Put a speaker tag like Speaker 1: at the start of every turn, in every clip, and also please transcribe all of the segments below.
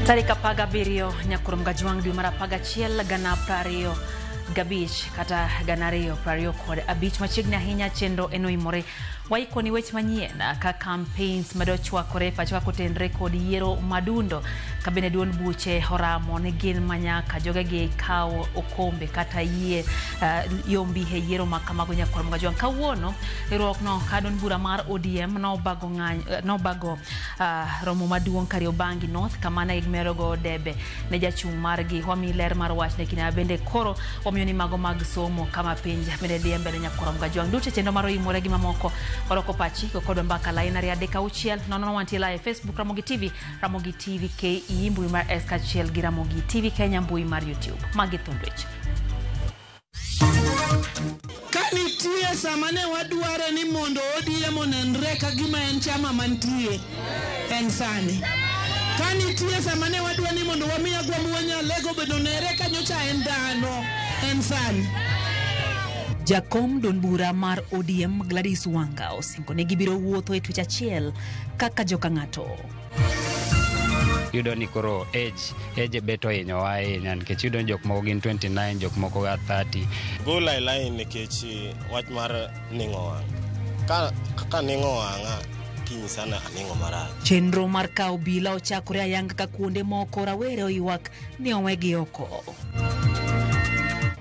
Speaker 1: Tarik 17 nyakurom gajwang' dwe mar 11 2025 kata 2025 machiegni ahinya chenro en oimore waikoni weche manyien ka campaigns medo chwakore pacho ka kotenre kod yiero madundo ka bende duond buche oramo ni gin manyaka jogegi kaw okombe kata yie yombi e yiero ma kamago nyakurom gajwang' kawuono riwruok no ka duond bura mar ODM nobago nobago romo maduong' Kariobangi North kama ne gimerogo debe ne jachung' margi wami ler mar wach ne kinde bende koro wamiyo ni mago mag somo kama penj bende dhi mbele nyakurom gajwang' duto chenro mar oimore gi mamoko oroko pachi go kodwa mbaka line 2 3 6 0 wantie live Facebook Ramogi TV, Ramogi TV KE mbui mar S kaachiel gi Ramogi TV Kenya mbui mar YouTube. Magi thund weche.
Speaker 2: Ka nitie sama ne wadware ni mondo ODM onenre ka gima en chama mantie, en sani. Ka nitie sama ne wadwa ni mondo wami Agwambo Wanyalego bende onere ka nyocha en dhano, en sani.
Speaker 1: Jakom duond bura mar ODM Gladys Wanga osingo ni gibiro wuotho e twech achiel kaka joka ng'ato.
Speaker 3: Iyudo ni koro age bet ohinyowa ahinya nikech iyudo ni jok moko gin 29, jok moko ga 30.
Speaker 4: Gola e line nikech wach mar ning'o wang'. Kaka ning'o wang'a tinyisa ni aning'o marach.
Speaker 1: Chenro mar kawo obila ochakore ayanga ka kuonde moko rawere oywak ni owegi oko.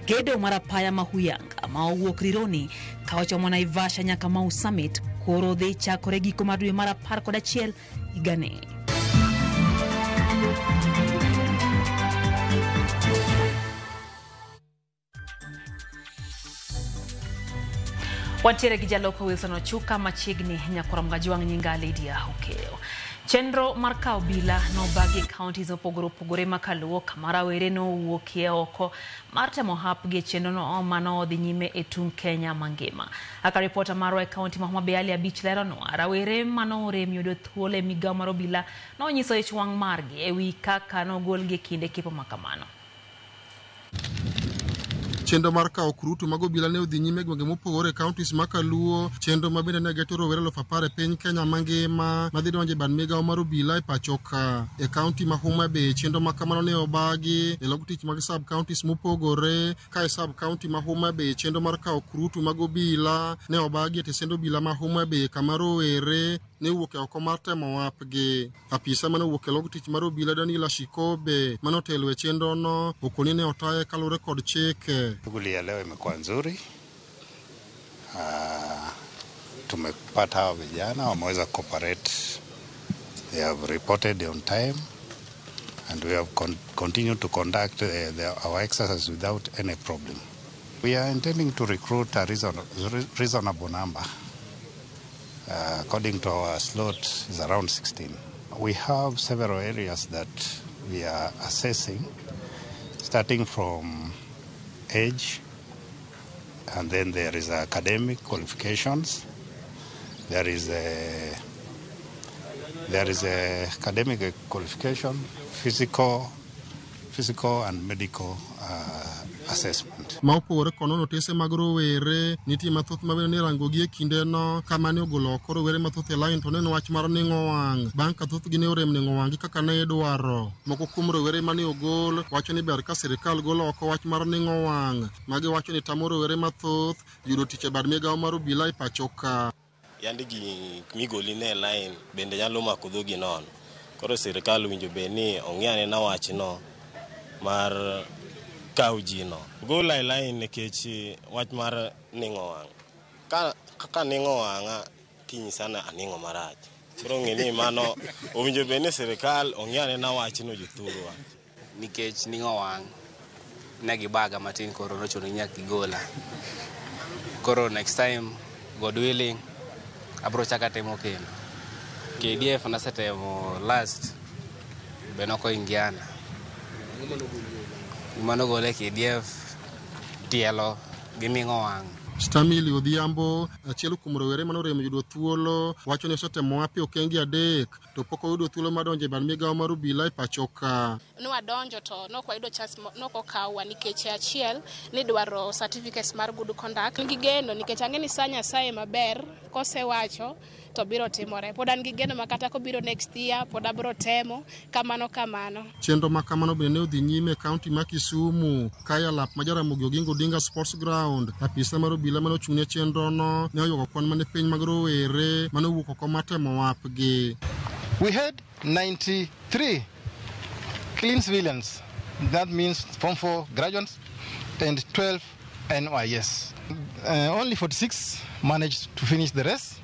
Speaker 1: Gedo mar apaya ma Huyanga ma owuok Rironi ka ochomo Naivasha nyaka Mau Summit koro dhi chakore giko mar dwe mar 11 higani. Wantiere gi jaloko Wilson Ochuka machiegni nyakurom gajwang' nyinga Lydia Okeyo. Chenro mar kawo obila nobagi e counties mopogore opogore makaluo kama rawere nowuokie oko mar temo hapgi e chenro no mano dhi nyime e tung' Kenya mangima. Kaka ripota marwa e county ma Homa Bay Ali Abich leronwa, rawere manorem yudo thuolo e migawo mar obila nonyiso ich wang' margi e wi kaka nogolgi e kinde kepo makamano.
Speaker 5: Chenro mar kawo kurutu mag obila ne odhi nyime e gwenge mopogore e counties ma Kaluo, chenro ma bende ne geto rowere 10,000 e piny Kenya mangima madhi donjo e bad migawo mar obila e pacho ka. E county ma Homa Bay, chenro ma kamano ne obagi e log tich mag sub counties mopogore ka e sub county ma Homa Bay chenro mar kawo kurutu mag obila ne obagi e tesend obila ma Homa Bay kama rowere ne owuok e oko mar temo wapgi. Apisa mane owuok e log tich mar obila Daniel Ashikobe mane otelo e chenro no okoni ne otaye kaluwore kod chike.
Speaker 6: Shughuli ya leo imekuwa nzuri. Tumepata hawa vijana wameweza cooperate. They have reported on time and we have continued to conduct our exercise without any problem. We are intending to recruit a reasonable number. According to our slot is around 16. We have several areas that we are assessing, starting from age, and then there is academic qualifications. There is a academic qualification, physical and medical assessment.
Speaker 5: Ma opogore kod nono otese mag rowere, nitie mathoth ma bende nirango gi e kinde no kama ne ogolo oko rowere mathoth e line to ne en wach mar ning'o wang' bang' ka thothgi ne orem ning'o wang' gi kaka ne idwaro. Moko kuom rowere mane ogol wacho ni ber ka sirikal golo oko wach mar ning'o wang' ma giwacho ni tamo rowere mathoth yudo tich e bad migawo mar obila e pacho ka.
Speaker 4: Yandi gi migoli ne line bende nyalo mako dhogi nono. Koro sirikal owinjo bed ni ong'i anena wachno mar kawo ji no. Gola e line nikech wach mar ning'o wang'. Kaka ning'o wang'a tinyisa ni aning'o marach. Koro ng'e ni mano owinjo bed ni sirikal ong'i anena wachno jothurwa.
Speaker 7: Nikech ning'o wang' ne gibaga matin koro nochuno ni nyaka gigola. Koro next time, God willing, abro chako atemo kendo. KDF nasetemo last, be nokoingiana. Gima nogole KDF tielo gi ning'o wang'.
Speaker 5: Stamili Odhiambo, achiel kuom rowere mane oremo yudo thuolo, wacho ni osetemo hapi okenge 3 to pok oyudo thuolo mar donjo e bad migawo mar obila e pacho ka.
Speaker 8: Nwadonjo to nok wayudo chance, nok okawwa nikech achiel nidwaro certificates mar good conduct. An gi geno nikech ang'e ni sa Nyasaye maber kosewacho to biro timore. Pod an gi geno ma kata kobiro next year pod abiro temo kamano kamano.
Speaker 5: Chenro ma kamano bende ne odhi nyime e kaunti ma Kisumu ka e alap ma Jaramogi Oginga Odinga Sports Ground. Apisa mar obila mane ochung' ne chenrono ne oywago kwan mane piny mag rowere mane owuok oko mar temo wapgi.
Speaker 9: We had 93 clean civilians, that means Form 4 graduates, and 12 NYS. Only 46 managed to finish the rest,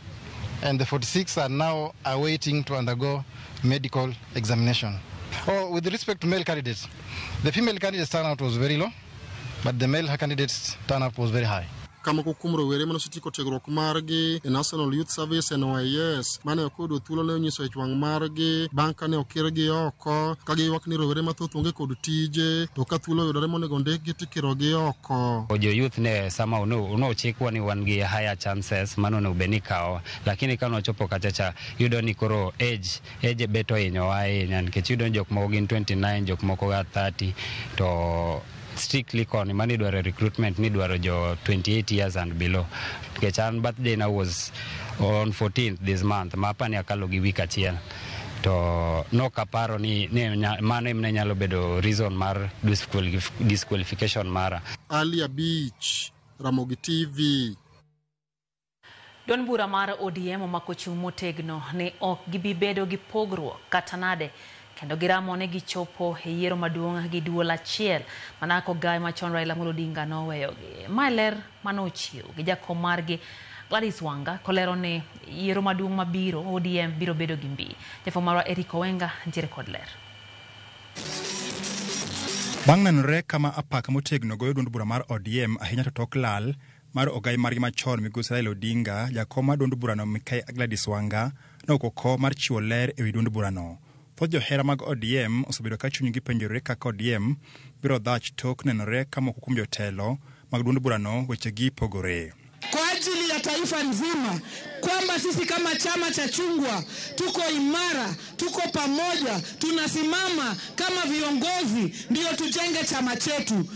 Speaker 9: and the 46 are now awaiting to undergo medical examination. Oh, with respect to male candidates, the female candidates' turnout was very low, but the male candidates' turnout was very high.
Speaker 5: Ka moko kuom rowere mane osetieko tiegruok margi e National Youth Service NYS mane ok oyudo thuolo ne onyiso ich wang' margi bang' kane okirgi oko ka giywak ni rowere mathoth onge kod tije to ka thuolo oyudore monego ndikgi tikirogi oko.
Speaker 3: Jo youth ne sama nochikwa ni wan gi higher chances mano onego bed ni ikawowa, lakini ka nochopo kacha cha iyudo ni koro age bet ohinyowa ahinya nikech iyudo ni jok moko gin 29, jok moko ga 30 to strictly koni mane idwaro recruitment ni idwaro jo 28 years and below, nikech an birthday na was on 14th this month ma apani akalo gi week achiel to nokaparo ni mano ema ne nyalo bedo reason mar disqualification mara.
Speaker 5: Ali Abich, Ramogi TV.
Speaker 1: Duond bura mar ODM omako chung' motegno ni ok gibi bedo gi pogruok kata nade, kendo giramo ne gichopo e yiero maduong' gi duol achiel mana kaka ogaye machon Raila Amolo Odinga noweyogi. Mae ler manochiw gi jakom margi Gladys Wanga kolero ni yiero maduong' mabiro ODM biro bedo gi mbi. Jafwambo marwa Eric Owenga nitiere kod ler.
Speaker 10: Bang' nenore kama apaka motegno goyo duond bura mar ODM ahinya to tok lal mar ogai margi machon migosi Raila Odinga, jakom mar duond burano Mikai Gladys Wanga nowuok oko mar chiwo ler ewi duond burano. Thoth johera mag ODM osebedo ka chunygi penjore kaka ODM biro dhach tok nenore ka moko kuom jotelo mag duond burano wechegi pogore.
Speaker 2: Kwa ajili ya taifa nzima kwamba sisi kama chama cha chungwa tuko imara, tuko pamoja, tunasimama kama viongozi ndio tujenge chama chetu.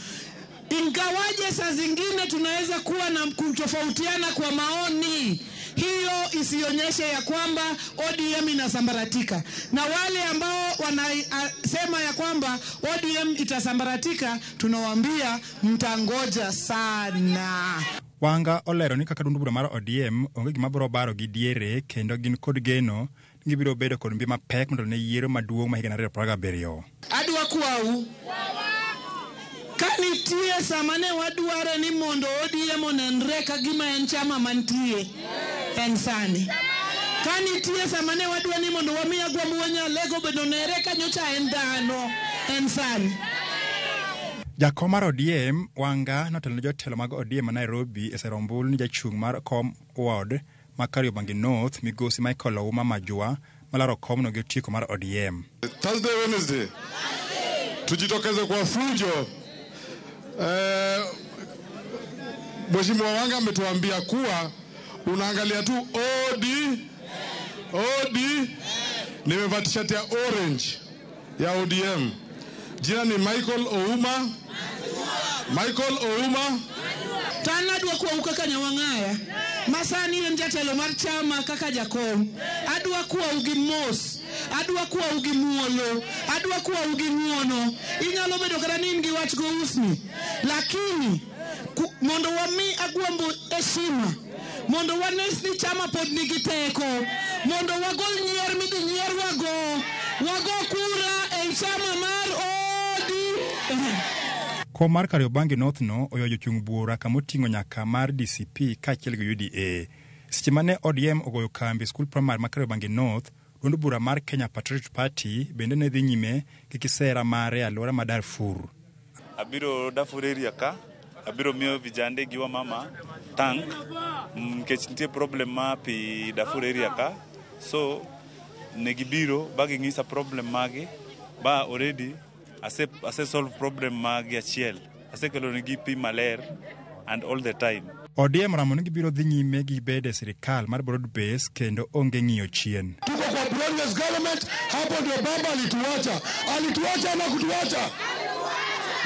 Speaker 2: Ingawaje saa zingine tunaweza kuwa na kutofautiana kwa maoni, hiyo isionyeshe ya kwamba ODM inasambaratika. Na wale ambao wanasema ya kwamba ODM itasambaratika, tunawaambia mtangoja sana.
Speaker 10: Wanga olero ni kaka duond bura mar ODM onge gima biro baro gi diere kendo gin kod geno ni gibiro bedo kod mbi mapek mondo ne yiero maduong' ma higa 2027.
Speaker 2: Adwa kwau, ka nitie sama ne wadware ni mondo ODM onenre ka gima en chama mantie, en sani. Ka nitie sama ne wadwa ni mondo wami Agwambo Nyalego bende onere ka nyocha en dhano, en sani.
Speaker 10: Jakom mar ODM Wanga notelo ne jotelo mag ODM ma Nairobi e sero ombulu ni jachung' mar kom ward ma Kariobangi North migosi Michael Ouma Majua malaro komno gi otiko mar ODM.
Speaker 11: Thursday, Wednesday tujitokeze kwa fujo. Mheshimiwa Wanga ametuambia kuwa unaangalia tu OD OD. Nimevaa t-shirt ya orange ya ODM. Jina ni Michael Ouma. Michael Ouma.
Speaker 2: To an adwa kwau kaka Nyawang'aya ma sani en jatelo mar chama kaka jakom. Adwa kwau gi mos, adwa kwau gi muolo, adwa kwau gi ng'uono. Inyalo bedo kata ni in gi wach go usni, lakini mondo wami Agwambo heshima, mondo wanes ni chama pod nigi teko, mondo wagol nyier midhi nyierwago, wago kura ei chama mar ODM.
Speaker 10: Kom mar Kariobangi North no oyo jochung' bura kamoting'o nyaka mar DCP kaachiel gi UDA. Seche mane ODM ogoyo kambi e skul primary ma Kariobangi North, duond bura mar Kenya Patriotic Party bende ne dhi nyime gi kisera mare e alwora ma Darfur.
Speaker 12: Abiro Darfur area ka, abiro miyo vijande gi wamama tank nikech nitie problem ma pi Darfur area ka. So ne gibiro ba ging'isa problem magi ba already ase solve problem magi achiel. Asekelo negi pi maler. and all the time.
Speaker 10: ODM oramo ni gibiro dhi nyime gi bedo e sirikal mar broad base kendo onge ng'iyo chien.
Speaker 11: Tuko kwa broad based government, hapo ndio baba alituacha. Alituacha ama kutuacha?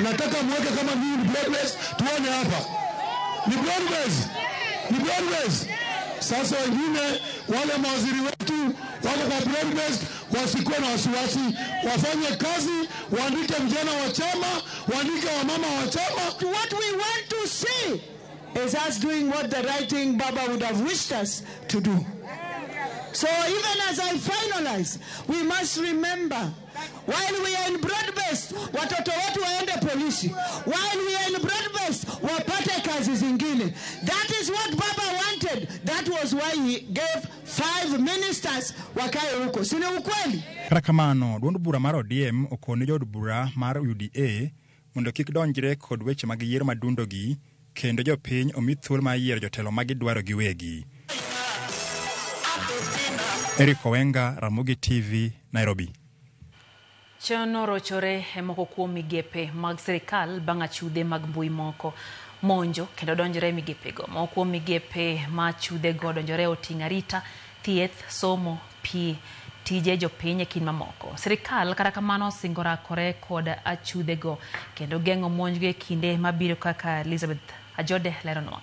Speaker 11: Nataka muweke kama mimi ni broad based, tuone hapa. Ni broad based. Ni broad based. Sasa wengine wale mawaziri wetu wako kwa broad based, wasikuwe na wasiwasi, wafanye kazi, waandike vijana wa chama, waandike wamama wa chama.
Speaker 2: What we want to see is us doing what the right thing Baba would have wished us to do. So even as I finalize, we must remember, while we are in broad-based, watoto wetu waende polisi. While we are in broad-based, wapate kazi zingine. That is what Baba wanted. That was why he gave 5 ministers wakae huko. Si ni ukweli?
Speaker 10: Kata kamano, duond bura mar ODM okone jood bura mar UDA mondo kik donjre kod weche mag yiero madundogi kendo jopiny omi thuolo mar yiero jotelo ma gidwaro giwegi. Eric Owenga, Ramogi TV, Nairobi.
Speaker 1: Chon orochore e moko kuom migepe mag sirikal bang' achudhe mag mbui moko monjo kendo donjore e migepego. Moko kuom migepe ma achudhego donjore oting'o arita, thieth, somo, pi, tije jopiny e kind mamoko. Sirikal kata kamano osingo rakore kod achudhego kendo geng'o monjgo e kinde mabiro kaka Elizabeth Ajode leronwa.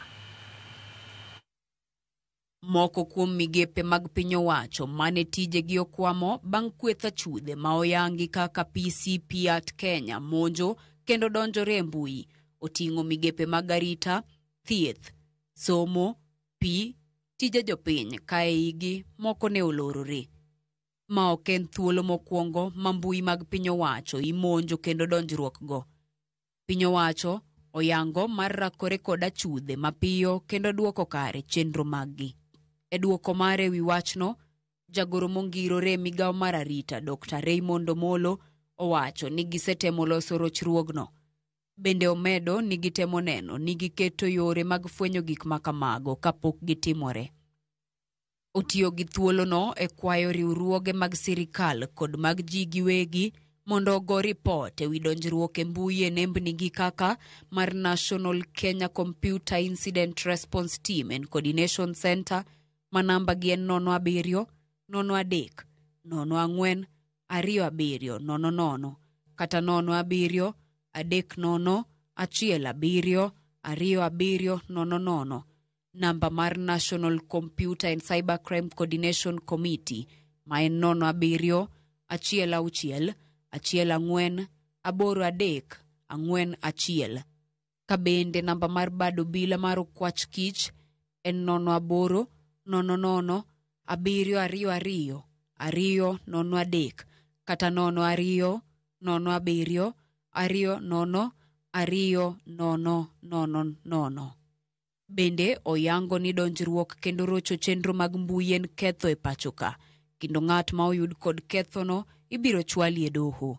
Speaker 13: Moko kuom migepe mag piny owacho mane tijegi okwamo bang' kweth achudhe ma oyangi kaka PCP at Kenya monjo kendo donjore e mbui oting'o migepe mag arita, thieth, somo, pi, tije jopiny ka e igi moko ne olorore. Ma ok en thuolo mokwongo ma mbui mag piny owacho imonjo kendo donjruok go. Piny owacho oyango mar rakore kod achudhe mapiyo kendo duoko kare chenro maggi. E duoko mare wi wachno, jagoro mongirore e migawo mar arita Dr. Raymond Omolo owacho ni gisetemo loso rochruogno. Bende omedo ni gitemo neno ni giketo yore mag fwenyo gik ma kamago kapok gitimore. Otiyo gi thuolono e kwayo riwruoge mag sirikal kod mag ji giwegi mondo ogo ripot ewi donjruok e mbui e nembnigi kaka mar National Kenya Computer Incident Response Team and Coordination Center ma namba gi en 07 03 04 27 00 kata 07 30 17 27 00. Namba mar National Computer and Cybercrime Coordination Committee ma en 07 16 14 83 41. Ka bende namba mar bad obila mar Okwach Kich en 08 00 722 203 kata 02 07 20 20 00. Bende oyango ni donjruok kendo rocho chenro mag mbui en ketho e pacho ka, kendo ng'at ma oyud kod kethono ibiro chwali e doho.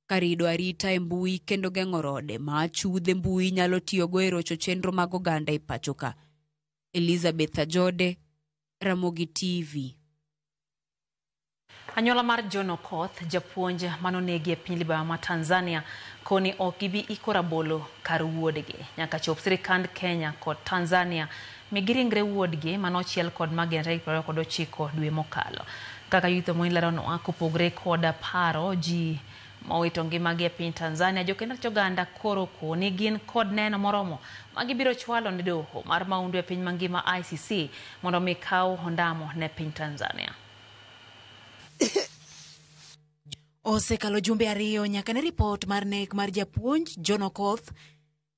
Speaker 13: Karido arita e mbui kendo geng'o rode ma achudhe mbui nyalo tiyogo e rocho chenro mag oganda e pacho ka. Elizabeth Ajode, Ramogi TV.
Speaker 1: Anyuola mar John Okoth, japuonj manonegi e piny Libamba ma Tanzania, koni ok gibi iko rabolo kar wuodgi nyaka chop sirikand Kenya kod Tanzania migi ringre wuodgi manochiel kod magina tarik 29 dwe mokalo. Kaka Youth Omondi leronwa, kopogore kod paro ji mowito ngimagi e piny Tanzania, jokend oganda koro koni gin kod neno moromo ma gibiro chwalo ne doho mar maundu e piny mangima ICC mondo mi kaw ondamo ne piny Tanzania.
Speaker 14: Osekalo jumbe 2 nyaka ne ripot mar nek mar japuonj John Okoth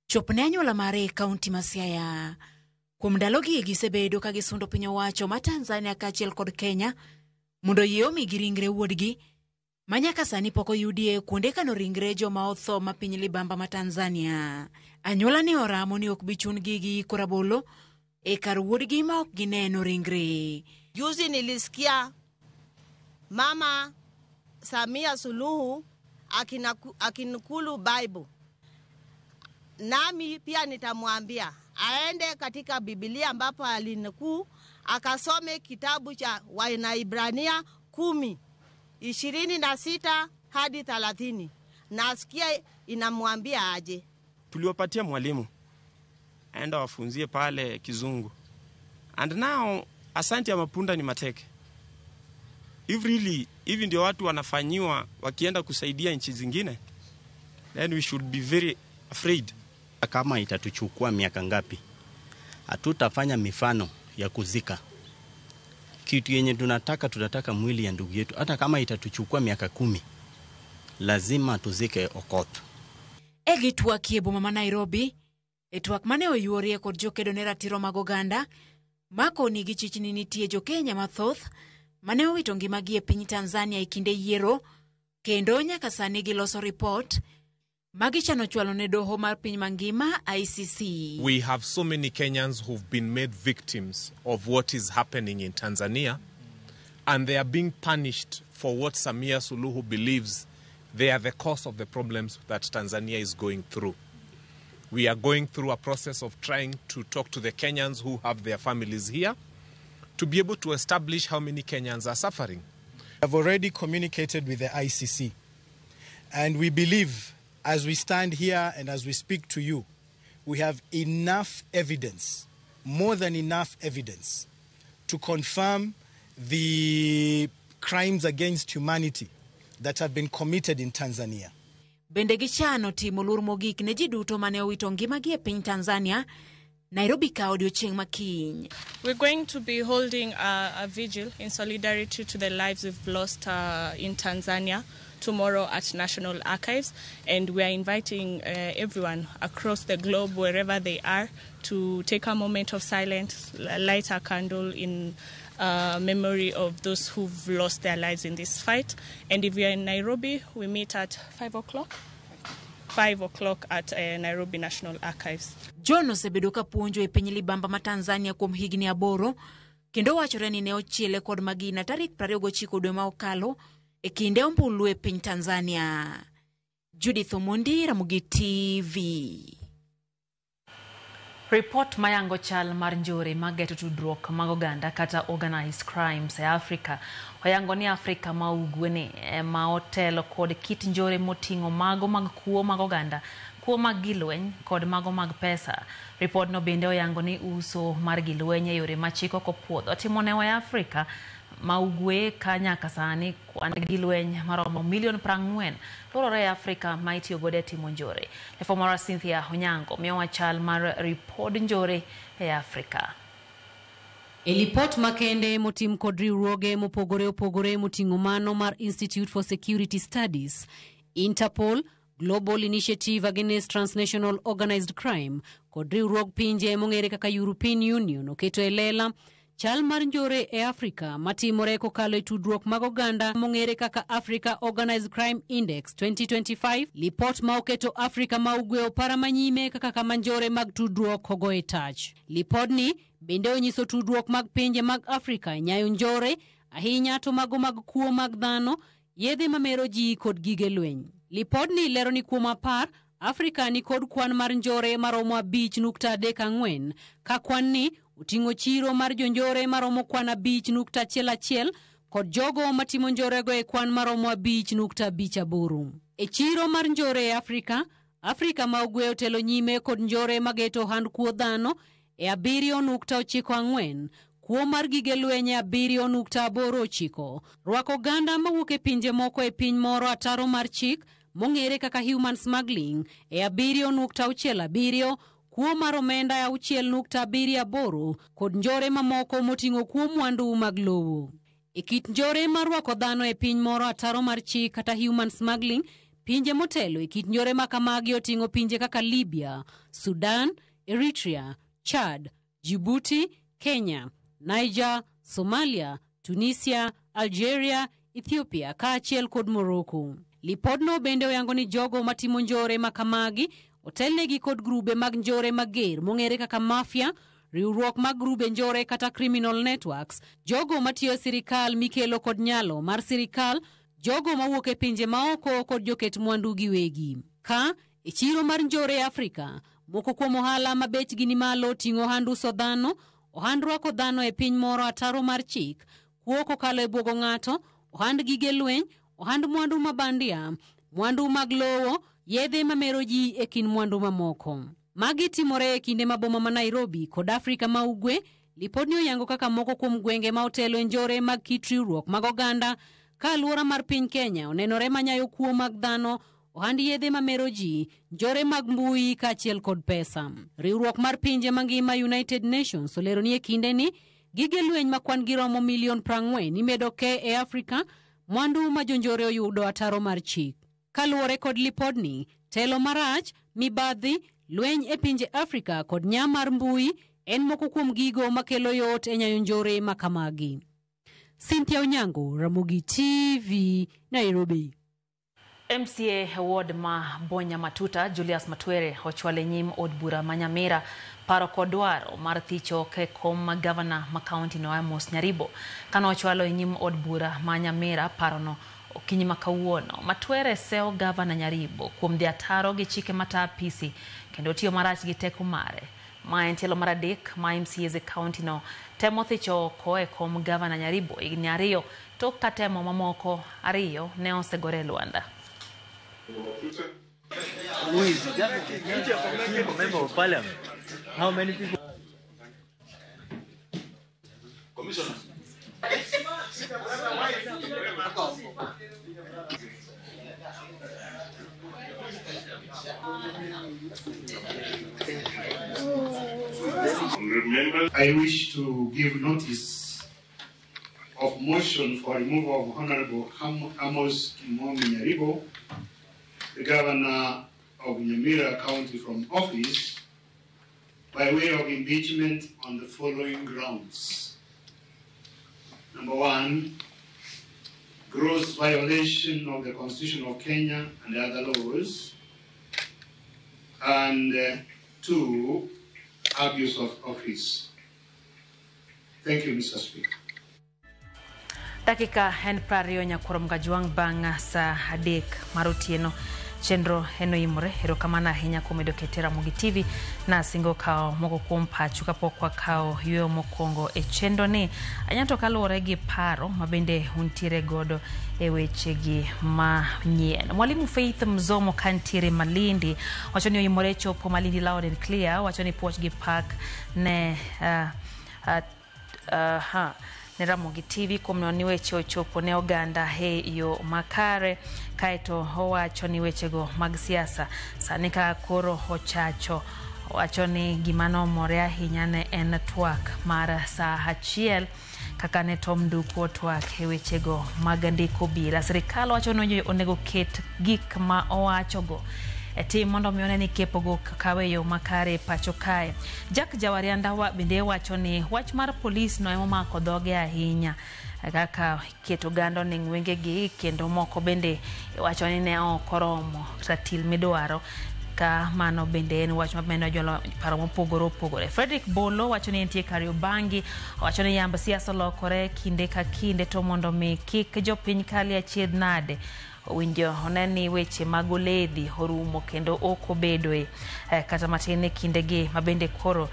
Speaker 14: chop ne anyuola mare e kaunti ma Siaya. Kuom ndalogi gisebedo ka gisundo piny owacho ma Tanzania kaachiel kod Kenya mondo yie omigi ringre wuodgi ma nyaka sani pok oyudie kuonde kano ringre joma otho ma piny Libamba ma Tanzania. Anyuola ne oramo ni ok bi chun-gi gi iko rabolo e kar wuodgi ma ok gineno ringre.
Speaker 15: Juzi nilisikia Mama Samia Suluhu akinukulu Bible. Nami pia nitamwambia aende katika Biblia ambapo alinukuu akasome kitabu cha Waebrania 10:26 hadi 30. Nasikia inamwambia aje.
Speaker 16: Tuliwapatia mwalimu aenda wafunzie pale Kizungu. And now asante ya mapunda ni mateke. If really hivi ndio watu wanafanyiwa wakienda kusaidia nchi zingine, then we should be very afraid.
Speaker 17: Kama itatuchukua miaka ngapi, hatutafanya mifano ya kuzika kitu yenye tunataka mwili ya ndugu yetu. Hata kama itatuchukua miaka 10, lazima tuzike Okoth.
Speaker 14: E gitwak e boma ma Nairobi, e twak mane oyuorie kod jokedo ne ratiro mag oganda, makoni gi chich ni nitie jo-Kenya mathoth mane owito ngimagi e piny Tanzania e kinde yiero, kendo nyaka sani giloso ripot magichano chwalo ne doho mar piny mangima ICC.
Speaker 18: We have so many Kenyans who've been made victims of what is happening in Tanzania, and they are being punished for what Samia Suluhu believes they are the cause of the problems that Tanzania is going through. We are going through a process of trying to talk to the Kenyans who have their families here to be able to establish how many Kenyans are suffering.
Speaker 19: I've already communicated with the ICC, and we believe as we stand here and as we speak to you, we have enough evidence, more than enough evidence, to confirm the crimes against humanity that have been committed in Tanzania.
Speaker 14: Bende gichano timo luor mogik ne ji duto mane owito ngimagi e piny Tanzania, Nairobi ka odiochieng' makiny.
Speaker 20: We're going to be holding a vigil in solidarity to the lives we've lost in Tanzania tomorrow at National Archives, and we are inviting everyone across the globe, wherever they are, to take a moment of silence, light a candle in memory of those who've lost their lives in this fight. And if we are in Nairobi, we meet at 5 o'clock. 5 o'clock at Nairobi National Archives.
Speaker 14: John osebedo ka puonjo e piny libamba ma Tanzania kuom higni 8, kendo wachore ni ne ochiele kod magina tarik 29 dwe ma okalo e kinde ombulu e piny Tanzania. Judith Omondi, Ramogi TV.
Speaker 1: Report mayango chal mar njore mageto tudruok mag oganda kata organized crimes e Afrika oyango ni Afrika ma ugwe ni ema otelo kod kit njore moting'o mago mag kuo mag oganda, kuo mag gilweny kod mago mag pesa. Report no bende oyango ni uso mar gilweny e yore machik ok opuodho otimo ne e Afrika ma ugwe ka nyaka sani kwan gilweny maromo milion 40 luorore e Afrika ma itiyo godo e timo njore. Lefomora Cynthia Onyango miyowa chal mar ripod njore e Afrika.
Speaker 21: E lipot makende motim kod riwruoge mopogore opogore moting'o mano mar Institute for Security Studies, Interpol, Global Initiative Against Transnational Organized Crime kod riwruog pinje mong'ere kaka European Union oketo e lela chal mar njore e Afrika matimore kokalo e tudruok mag oganda mong'ere kaka Africa Organized Crime Index 2025. Lipot ma oketo Afrika ma ugwe opara manyime kaka kama njore mag tudruok ogoye tach. Lipodni bende onyiso tudruok mag pinje mag Afrika nyayo njore, ahinya to mago mag kuo mag dhano, yedhe mamero ji kod gige lweny. Lipodni lero ni kuom 10, Afrika ni kod kwan mar njore maromo 5.34, ka kwan ni oting'o chiro mar jonjore maromo kwan 5.11 kod jogo matimo njorego e kwan maromo 5.58. E chiro mar njore e Afrika, Afrika ma ugwe otelo nyime kod njore mageto ohand kuo dhano e 7.94, kuo mar gige lweny e 7.89, rwako oganda mawuok e pinje moko e piny moro ataro mar chik mong'ere kaka human smuggling e 7.67, kuo mar omenda 6.78 kod njore mamoko moting'o kuo mwandu mag lowo. E kit njore mar rwako dhano e piny moro ataro mar chik kata human smuggling, pinje motelo e kit njore makamagi oting'o pinje kaka Libya, Sudan, Eritrea, Chad, Djibouti, Kenya, Niger, Somalia, Tunisia, Algeria, Ethiopia kaachiel kod Morocco. Lipodno bende oyango ni jogo matimo njore makamagi otelnegi kod grube mag njore mager mong'ere kaka mafia, riwruok mag grube njore kata criminal networks, jogo matiyo e sirikal mikelo kod nyalo mar sirikal, jogo mawuok e pinje maoko kod joket mwandu giwegi. Ka e chiro mar njore e Afrika, moko kuom ohala ma bechgi ni malo ting'o ohand uso dhano, ohand rwako dhano e piny moro ataro mar chik, kuo kokalo e buogo ng'ato, ohand gige lweny, ohand mwandu mabandia, mwandu mag lowo, yedhe mamero ji e kind mwandu mamoko. Magi timore e kinde ma boma ma Nairobi kod Afrika ma Ugwe lipodni oyango kaka moko kuom gwenge ma otelo e njore mag kit riwruok mag oganda ka alwora mar piny Kenya onenore manyayo kuo mag dhano, ohand yedhe mamero ji, njore mag mbui kaachiel kod pesa. Riwruok mar pinje mangima United Nations olero ni e kindeni gige lweny ma kwan gi romo milion 40 imedo ke e Afrika, mwandu ma jonjore oyudo ataro mar chik. Kaluwore kod lipodni, telo marach, mibadhi, lweny e pinje Afrika kod nya mar mbui en moko kuom gigo makelo yot e nyayo njore ma kamagi. Cynthia Onyango, Ramogi TV, Nairobi.
Speaker 1: MCA ward ma Bonya Matuta Julius Matwere ochwalo e nyim od bura ma Nyamira paro kod dwaro mar thicho e kom ma gavana ma kaunti no Amos Nyaribo. Kane ochwalo e nyim od bura ma Nyamira parono okinyi ma kawuono, Matwere sewo gavana Nyaribo kuom dhi ataro gi chike mata apisi kendo tiyo marach gi teko mare. Ma en tielo mar adek ma MCAs e kaunti no temo thicho oko e kom gavana Nyaribo higni 2 tok ka temo mamoko 2 ne osegore e lwanda.
Speaker 6: Who is the member of parliament? How many people?
Speaker 22: Commissioner.
Speaker 23: I wish to give notice of motion for removal of Honorable Amos Kimomi Nyaribo, the governor of Nyamira County, from office by way of impeachment on the following grounds. Number 1, gross violation of the Constitution of Kenya and other laws. And 2, abuse of office. Thank you, Mr. Speaker.
Speaker 1: Dakika en 20 nyakurom gajwang' bang' saa 3 mar otieno. Chenro eno imore. Erokamano ahinya kuom bedo kete Ramogi TV. Nasingo kawo moko kuom pachu kapok wakawo yueyo mokwongo e chenro ni. Anyato kaluwore gi paro ma bende untiere godo e wechegi manyien. Mwalimu Faith Mzomo kantiere Malindi wacho ni oimore chopo Malindi loud and clear. Wacho ni puoch gi pak ne ne Ramogi TV kuom neno ni weche ochopo ne oganda e yo makare. Kaeto owacho ni wechego mag siasa sani ka koro ochacho, owacho ni gima nomore ahinya ne en twak mar saa 1 kaka ne Tom Nduku otwak e wechego mag ndiko obila. Sirikal wacho ni onego ket gik ma owachogo e tim mondo mi one ni kepogo kawe yo makare pacho kae. Jack Jawarianda bende wacho ni wach mar polis no emomako dhoge ahinya kaka keto oganda oning' wengegi, kendo moko bende wacho ni ne ok oromo ratil midwaro. Ka mano bende en wach mamedo jolo paro mopogore opogore. Frederick Bolo wacho ni entie Kariobangi, wacho ni yamb siasa olokore kinde ka kinde to mondo mi kik jopiny kali achiedh nade owinjo one ni weche mag oledhi orumo kendo ok obedoe kata matin e kindegi ma bende koro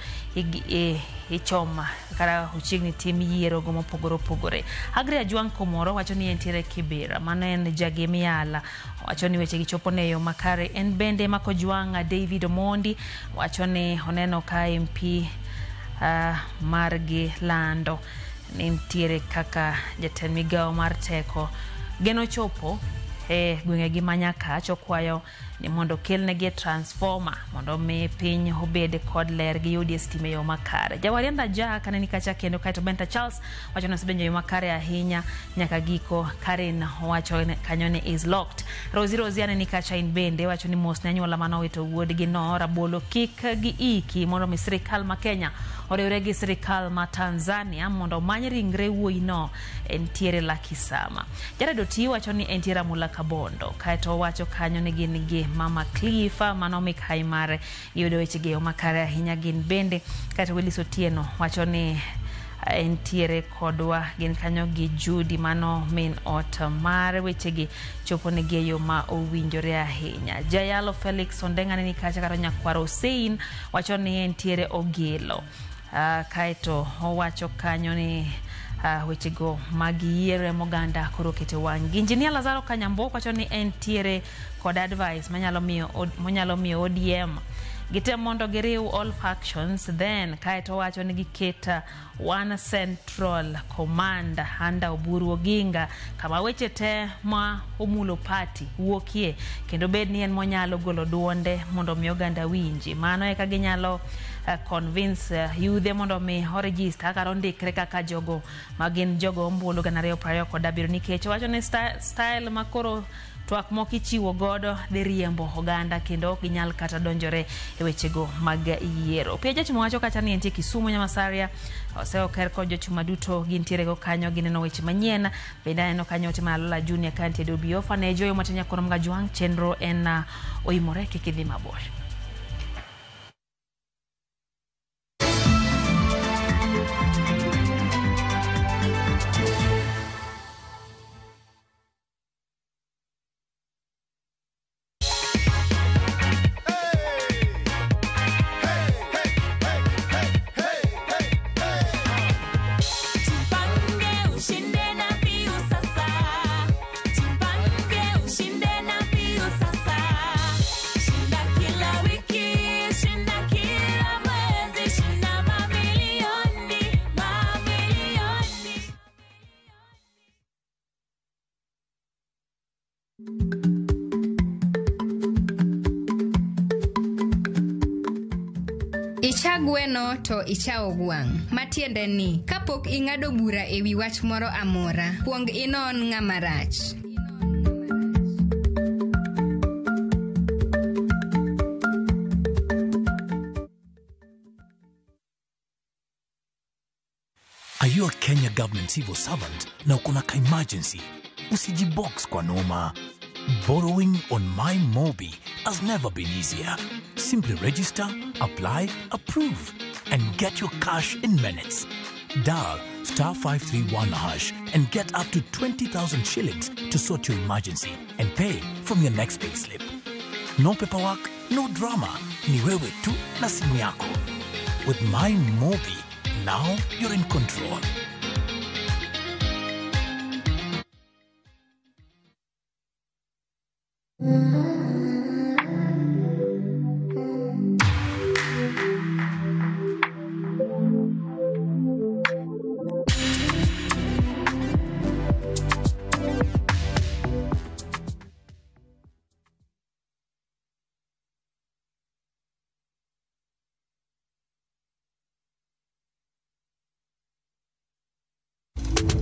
Speaker 1: ichoma kata ochiegni tim yiero go mopogore opogore. Agri Ajwang' Komoro wacho ni entiere Kibera, mano en Jagemiala, wacho ni weche gi chopo ne yo makare. En bende Makojwang' David Omondi wacho ni oneno ka MP margi lando ni nitiere kaka jatend migawo mar teko geno chopo e gwengegi ma Nyakach. Okwayo ni mondo kelnegi transformer mondo mi piny obed kod ler giyudie stima e yo makare. Jawarienda Jack aneni kacha kendo. Kaeto Benta Charles wacho ni osedonjo e yo makare ahinya nyaka giko. Karen wacho kanyo ni is locked. Rosie aneni kacha in bende wacho ni mos ne anyuola mane owito wuodgi no rabolo kik giiki mondo mi sirikal ma Kenya oriwre gi sirikal ma Tanzania mondo omany ringre wuoyino entiere Lakisama. Jared Oti wacho ni entiere Amula Kabondo. Kaeto wacho kanyo ni gin gi Mama Cliff mano mikai mare giyudo weche gi e yo makare ahinya gin bende. Kaeto Willis Otieno wacho ni entiere kodwa gin kanyo gi Judy mano min ot mare. Wechegi chopo negi e yo ma owinjore ahinya. Jayalo Felix Ondenga ni kacha kata nyakwaro Hussein wacho ni entiere Ogelo. Kaeto owacho kanyo ni wechego mag yiero ema oganda koro oketo wang'gi. Engineer Lazaro Kanyambo wacho ni entiere kod advice manyalo miyo ODM Gitem mondo giriw all factions then kaeto wacho ni giket one central command under Oburu Oginga kama weche te ma omulo party wuokie kendo bed ni en monyalo golo duonde mondo mi oganda winji. Mano eka ginyalo convince yudhe mondo mi oregister kata ondikre kaka jogo magin jogo ombulu 2027 nikech wacho ni style makoro twak moko ichiwo godo dhi riembo oganda kendo ok ginyal kata donjore e wechego mag yiero. Pia Jachuma wacho kacha ni entie Kisumu Nyamasaria oseoker kod jochuma duto gintiere go kanyo gineno weche manyien bende aneno kanyo ote mar Lola Junior ka nitie Dobi Ofa ne joyo matin nyakono Mgajwang' chenro en oimore kik idhi mabor.
Speaker 4: Icha gweno to ichawo gwang'. Matiende ni, kapok ing'ado bura e wi wach moro amora, kuong inon ng'ama rach.
Speaker 7: Are you a Kenya government civil servant na uko na ka emergency? Usijibox kwa noma. Borrowing on My Mobi has never been easier. Simply register, apply, approve, and get your cash in minutes. Dial star 531 hash and get up to 20,000 shillings to sort your emergency and pay from your next payslip. No paperwork, no drama. Ni wewe tu na simu yako. With My Mobi, now you're in control.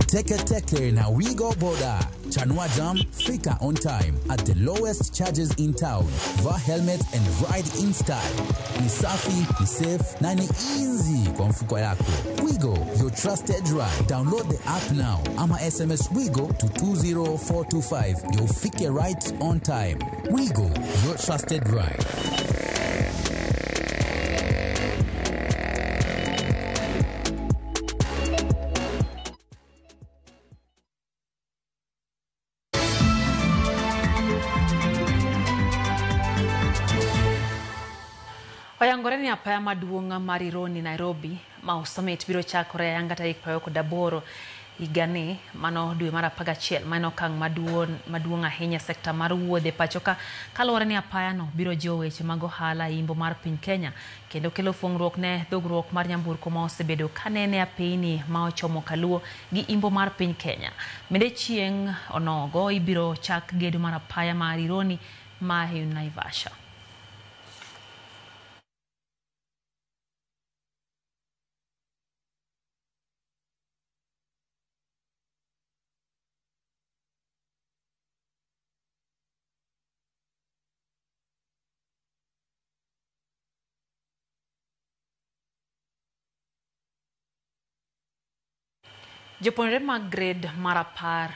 Speaker 22: Teke Teke na Wigo Boda. Chanua Jam, fika on time at the lowest charges in town. Vaa helmet and ride in style. Ni safi, ni safe na ni easy kwa mfuko yako. Wigo, your trusted ride. Download the app now ama SMS Wigo to 20425 ndio ufike right on time. Wigo, your trusted ride.
Speaker 1: Oyangore ni apaya maduong' mar Ironi Nairobi Mau Summit biro chakore ayanga tarik 28 higani mano dwe mar 11 mano okang' maduong' ahinya sekta mar wuodhe pacho ka kaluwore ni apayano biro jiwo weche mag ohala e imbo mar piny Kenya kendo kelo fuong'ruok ne dhogruok mar nyamburko ma osebedo kanene apeyni ma ochomo kaluo gi imbo mar piny Kenya. Bende chieng' onogo ibiro chak gedo mar apaya mar Ironi ma Naivasha. Jopuonjre mag grade mar 10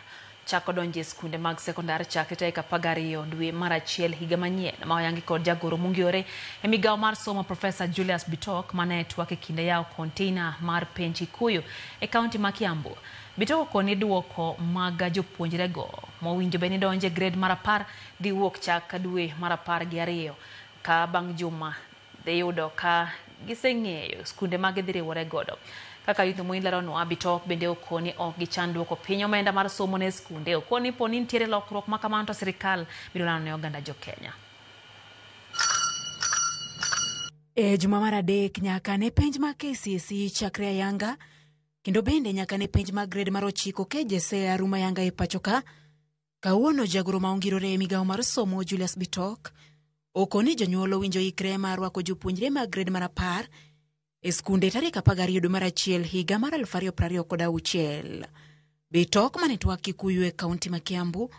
Speaker 1: chako donjo e skunde mag sekondar chakre tarik 12 dwe mar 1 higa manyien ma oyangi kod jagoro mongirore e migawo mar somo Profesa Julius Bitok mane twak e kinde yawo konteina mar penj Kikuyu e kaunti ma Kiambu. Bitok okoni duoko mag jopuonjrego mowinjo bed ni donjo e grade mar 10 dhi wuok chak dwe mar 12 ka bang' juma dhi yudo ka giseng'eyo skunde ma gidhi riwore godo. Kaka Youth Muin leronwa, Bitok bende okoni ok gichan duoko piny omenda mar somo ne skunde. Okoni po ni nitiere lokruok ma kamano to sirikal biro lando ne oganda jo Kenya.
Speaker 14: E juma mar adek nyaka ne penj mag KCSE chakre ayanga kendo bende nyaka ne penj mag grade mar 9 KJSEA rumo ayanga e pacho ka. Kawuono jagoro ma ongirore e migawo mar somo Julius Bitok okoni jonyuol owinjo ikre mar rwako jopuonjre mag grade mar 10 e skunde tarik 12 dwe mar 1 higa mar 2026. Bitok mane twak Kikuyu e kaunti ma Kiambu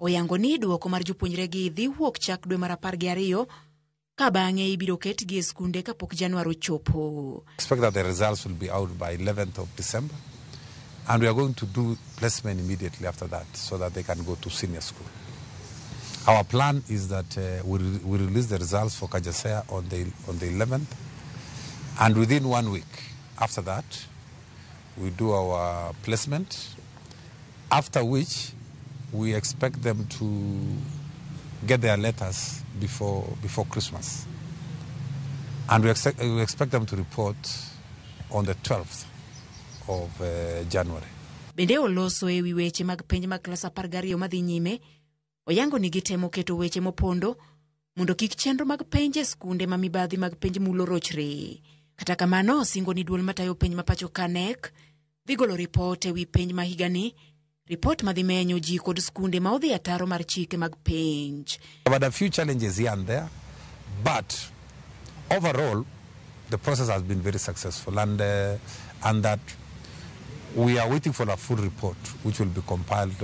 Speaker 14: oyango ni duoko mar jopuonjregi dhi wuok chak dwe mar 12 ka bang'e ibiro ketgi e skunde kapok Januar ochopo.
Speaker 3: Expect that the results will be out by 11th of December, and we are going to do placement immediately after that so that they can go to senior school. Our plan is that we release the results for KJSEA on the 11th, and within 1 week after that, we do our placement, after which we expect them to get their letters before Christmas. And we expect them to report on the 12th of January.
Speaker 14: Bende oloso ewi weche mag penj mag klas 12 madhi nyime, oyango ni gitemo keto weche mopondo mondo kik chenro mag penj e skunde ma mibadhi mag penj mulo rochre. Kata kamano, osingo ni duol matayo penj ma pacho ka KNEC dhi golo ripot ewi penj ma higani, ripot madhi menyo ji kod skunde ma odhi ataro mar chike mag penj.
Speaker 3: But a few challenges here and there, but overall the process has been very successful, and that we are waiting for a full report which will be compiled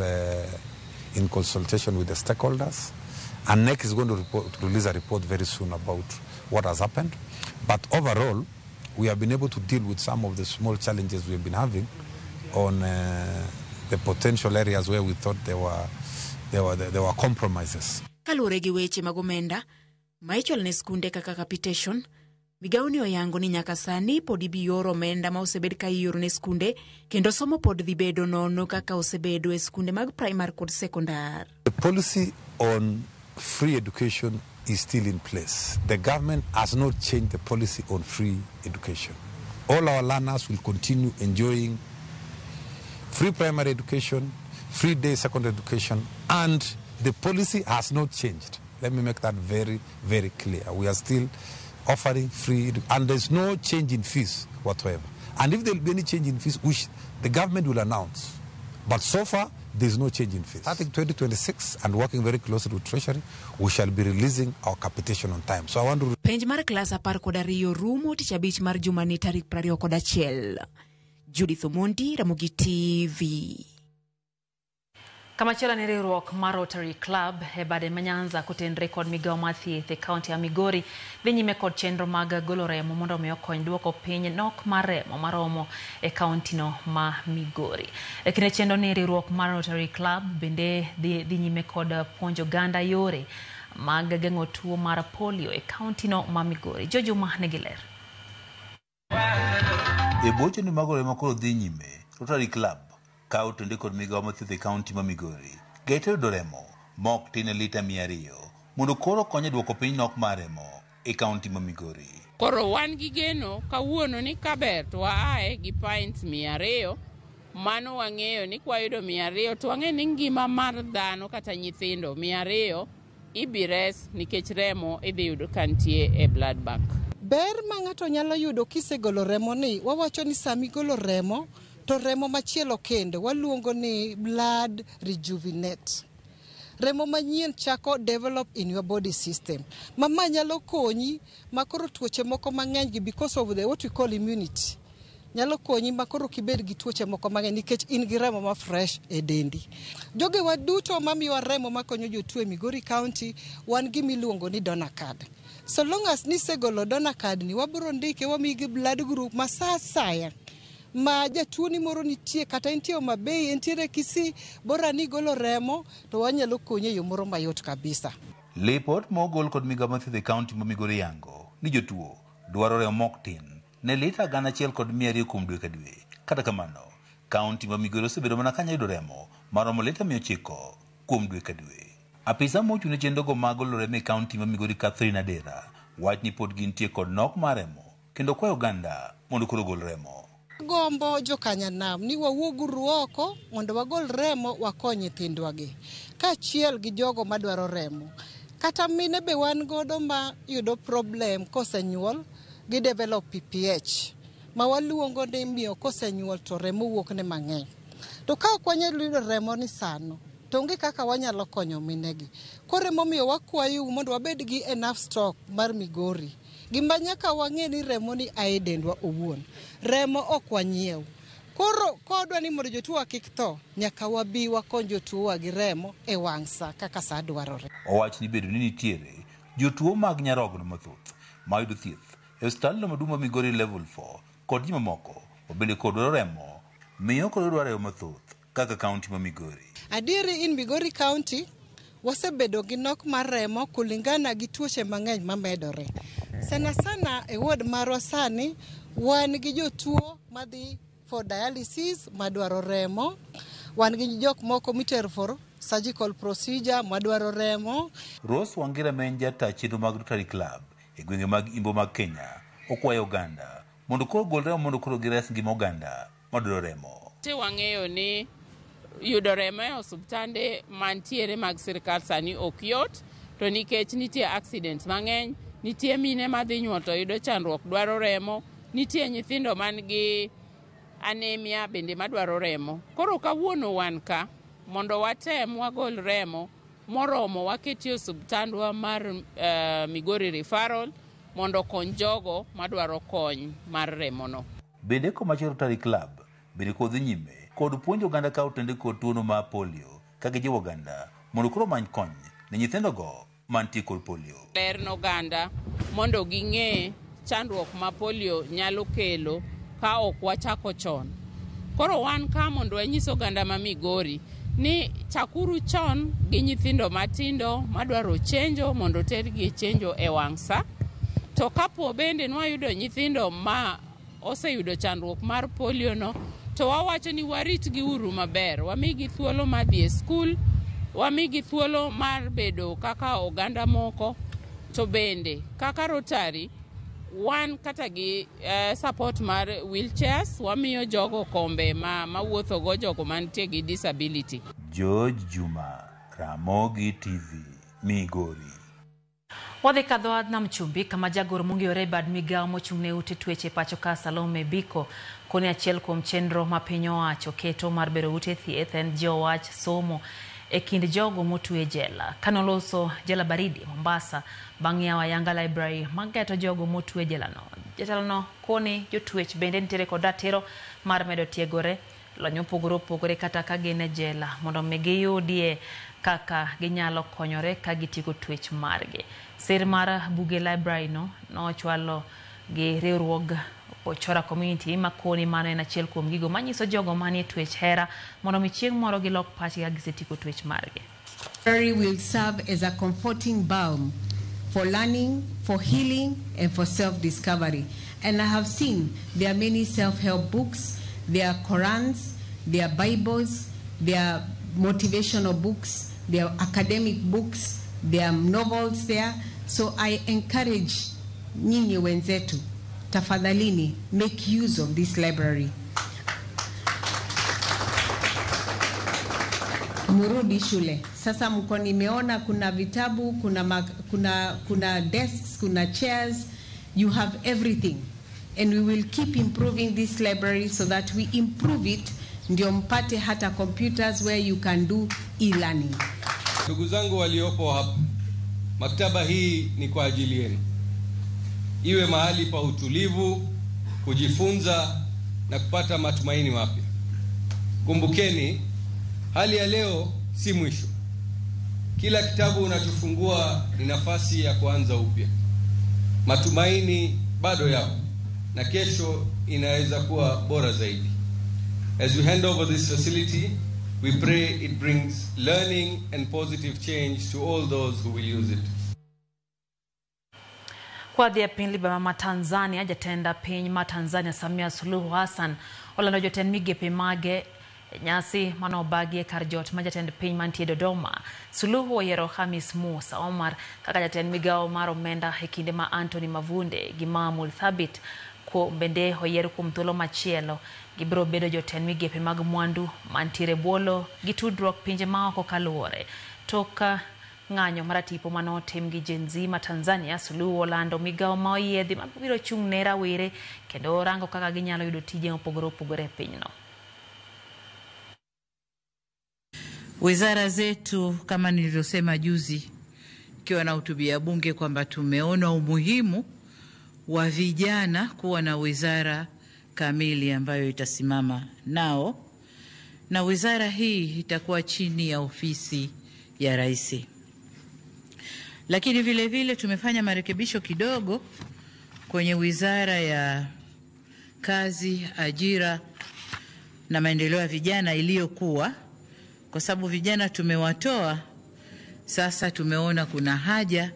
Speaker 3: in consultation with the stakeholders, and KNEC is going to release a report very soon about what has happened. But overall, we have been able to deal with some of the small challenges we have been having on the potential areas where we thought there were compromises.
Speaker 14: Kaluwore gi weche mag omenda ma ichwalo ne skunde kaka capitation, migawo ni oyango ni nyaka sani pod ibi yor omenda ma osebed ka ioro ne skunde kendo somo pod dhi bedo nono kaka osebedo e skunde mag primary kod secondary.
Speaker 3: The policy on free education is still in place. The government has not changed the policy on free education. All our learners will continue enjoying free primary education, free day secondary education, and the policy has not changed. Let me make that very, very clear. We are still offering free, and there's no change in fees whatsoever. And if there will be any change in fees, which the government will announce. But so far, there's no change in fees. Starting 2026 and working very closely with Treasury, we shall be releasing our capitation on time. So I want to...
Speaker 14: Penj mar klas 12 rumo tich abich mar jumani tarik 21. Judith Omondi, Ramogi TV.
Speaker 1: Kamachielo ni riwruok mar Rotary Club e bade ma Nyanza kotenre kod migawo mar thieth e kaunti ya Migori dhi nyime kod chenro mag golo remo mondo omi okony duoko piny nok mar remo maromo e kauntino ma Migori. E kinde chenro ni riwruok mar Rotary Club bende dhi nyime kod puonjo oganda yore mag geng'o tuo mar polio e kauntino ma Migori. Jojuma nigi ler.
Speaker 8: E bwo chenro mag golo remo koro dhi nyime, Rotary Club kawo tende kod migawo mar thieth e kaunti ma Migori geto yudo remo ma ok tin ne lita 200 mondo koro okony e duoko piny nok mar remo e kaunti ma Migori.
Speaker 9: Koro wan gi geno kawuono ni kaber to waaye gi pints 200, mano wang'eyo ni kwayudo 200 to wang'eyo ni ngima mar dhano kata nyithindo 200 ibires nikech remo idhi yudo ka nitie e blood bank.
Speaker 24: Ber ma ng'ato nyalo yudo kisegolo remo ni, wawacho ni sami golo remo to remo machielo kendo waluongo ni blood rejuvenate. Remo manyien chako develop in your body system. Mama nyalo konyi makoro tuoche moko mang'eny gi because of the what we call immunity. Nyalo konyi makoro kibed gi tuoche moko mang'eny nikech in gi remo ma fresh e dendi. Jogewa duto mamiyowa remo makonyo jotuo e Migori County wan gi miluongo ni donor card. So long as nisegolo donor card ni wabiro ndike wamiyi gi blood group ma sa asaya ma jatuo ni moro nitie kata entie Homa Bay, entiere Kisii, bora ni golo remo to wanyalo konyi e yo moro mayot kabisa.
Speaker 8: Lipot mogol kod migawo mar thieth e kaunti ma Migori yango ni jotuo dwaro remo mok tin ne lita 1,200 kuom dwe ka dwe. Kata kamano, kaunti ma Migori osebedo mana kanya yudo remo maromo lita 900 kuom dwe ka dwe. Apisa mochung' ne chenrogo mag golo remo e kaunti ma Migori Catherine Adera wach ni pod gintie kod nok mar remo kendo kwayo oganda mondo koro ogol remo.
Speaker 24: Gombo jokanyanam ni wawuoguru oko mondo wagol remo wakony nyithindwa gi kaachiel gi jogo madwaro remo. Kata mine be wan godo ma yudo problem kosenyuol, gi develop PPH ma waluongo ni miyo kosenyuol to remo wuok ne mang'eny. To ka ok wanyal yudo remo ni sano, to onge kaka wanyalo konyo minegi. Koro emomiyo wakwayou mondo wabed gi enough stock mar Migori. Gima nyaka wang'e ni remo ni a e dendwa owuon. Remo ok wanyiew. Koro kodwa ni mondo jotuo kik tho, nyaka wabi wakony jotuowa gi remo e wang' sa kaka sa dwarore.
Speaker 8: Owach ni bedo ni nitiere jotuo mag nyarogno mathoth mayudo thieth e osiptandno maduong' ma Migori Level 4 kod ji mamoko mabende kod dwaro remo miyo koro dwaro remo mathoth kaka kaunti ma Migori.
Speaker 24: Adieri in Migori County wasebedo gi nok mar remo kulingana gi tuoche mang'eny mamedore. Sana sana e ward marwa sani wan gi jotuo madhi for dialysis madwaro remo, wan gi jok moko mitero for surgical procedure madwaro remo.
Speaker 8: Rose Wangira ma en jata chenro mag Rotary Club e gwenge mag Imbo mag Kenya okwayo oganda mondo koro ogol remo mondo koro gires ngima oganda madwaro remo.
Speaker 9: Te wang'eyo ni yudo remo e osiptande mantiere mag sirkal sani ok yot, to nikech nitie accidents mang'eny, nitie mine madhi nyuol to yudo chandruok dwaro remo, nitie nyithindo man gi anemia bende madwaro remo. Koro kawuono wan ka mondo watem wagol remo moromo waketie osiptandwa mar Migori Referral mondo okony jogo madwaro kony mar remono.
Speaker 8: Bende komachielo Rotary Club bende kodhi nyime kod puonjo oganda ka otende kod tuono mar polio ka gijiwo oganda mondo koro omany kony ne nyithindogo mantie kod polio.
Speaker 9: Ler ne oganda mondo ging'e chandruok ma polio nyalo kelo ka ok wachako chon. Koro wan ka mondo wanyis oganda ma Migori ni chakuru chon gi nyithindo matindo madwaro chenjo mondo tergi e chenjo e wang' sa. To kapo bende nwayudo nyithindo ma oseyudo chandruok mar polio no, to wawacho ni waritgi uru maber, wamigi thuolo mar dhi e skul, wamigi thuolo mar bedo kaka oganda moko, to bende kaka Rotary wan kata gi support mar wheelchairs, wamiyo jogo kombe ma mawuotho go jogo mantie gi disability.
Speaker 8: George Juma, Ramogi TV, Migori.
Speaker 1: Wadhi kadho nam chumbi kama jagoro mong'iyore e bad migawo mochung' ne ute twech e pacho ka Salome Biko koni achiel kuom chenro ma piny owacho keto mar bero ute thieth en jiwo wach somo e kind jogo motwe e jela. Kanoloso jela baridi Mombasa bang' yawo ayanga library mageto jogo motwe e jela no. Jatelono koni jotwech bende nitiere kod ratiro mar medo tiegore lony mopogore opogore kata ka gin e jela mondo mi giyudie kaka ginyalo konyore ka gitieko twech margi. Sir mar buge library no nochwalo gi riwruog Ochora Community makoni mano en achiel kuom gigo manyiso jogo manie twech hera mondo mi chieng' moro gilok pachgi ka gisetieko twech margi.
Speaker 2: Library will serve as a comforting balm for learning, for healing, and for self-discovery. And I have seen there are many self-help books, there are Korans, there are Bibles, there are motivational books, there are academic books, there are novels there. So I encourage nyinyi wenzetu, tafadhalini, make use of this library. Murudi shule. Sasa mko nimeona kuna vitabu, kuna desks, kuna chairs. You have everything. And we will keep improving this library so that we improve it ndio mpate hata computers where you can do e-learning.
Speaker 5: Ndugu zangu waliopo hapa, maktaba hii ni kwa ajili yenu. Iwe mahali pa utulivu, kujifunza na kupata matumaini mapya. Kumbukeni, hali ya leo si mwisho. Kila kitabu unachofungua ni nafasi ya kuanza upya. Matumaini bado yapo na kesho inaweza kuwa bora zaidi. As we hand over this facility, we pray it brings learning and positive change to all those who will use it.
Speaker 1: Kwa dhi e piny Libya ma Tanzania, jatend piny ma Tanzania Samia Suluhu Hassan olando jotend migepe mage nyasi manobagi e kar jot ma jatend piny mantie Dodoma. Suluhu oyiero Hamis Musa Omar kaka jatend migawo mar omenda e kinde ma Anthony Mavunde gi Mahmoud Thabit bende oyier kuom thuolo machielo. Gibiro bedo jotend migepe mag mwandu mantiere buolo gi tudruok pinje maoko kaluwore tok ng'anyo maratipo manotim gi Gen Z ma Tanzania, Suluhu olando migawo ma oyiedhi mabiro chung' ne rawere kendo rango kaka ginyalo yudo tije mopogore opogore e pinyno.
Speaker 10: Wizara zetu kama nilivyosema juzi ikiwa na hutubia bunge kwamba tumeona umuhimu wa vijana kuwa na wizara kamili ambayo itasimama nao, na wizara hii itakuwa chini ya ofisi ya Rais. Lakini vile vile tumefanya marekebisho kidogo kwenye wizara ya kazi, ajira na maendeleo ya vijana iliyokuwa, kwa sababu vijana tumewatoa, sasa tumeona kuna haja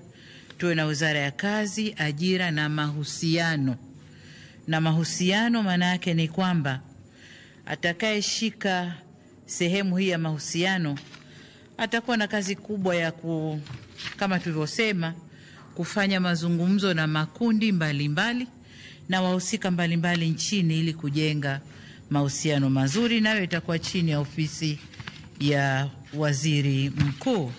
Speaker 10: tuwe na wizara ya kazi, ajira na mahusiano. Na mahusiano maana yake ni kwamba atakayeshika sehemu hii ya mahusiano atakuwa na kazi kubwa ya kama tulivyosema, kufanya mazungumzo na makundi mbalimbali mbali, na wahusika mbalimbali nchini ili kujenga mahusiano mazuri, nayo itakuwa chini ya ofisi ya Waziri Mkuu.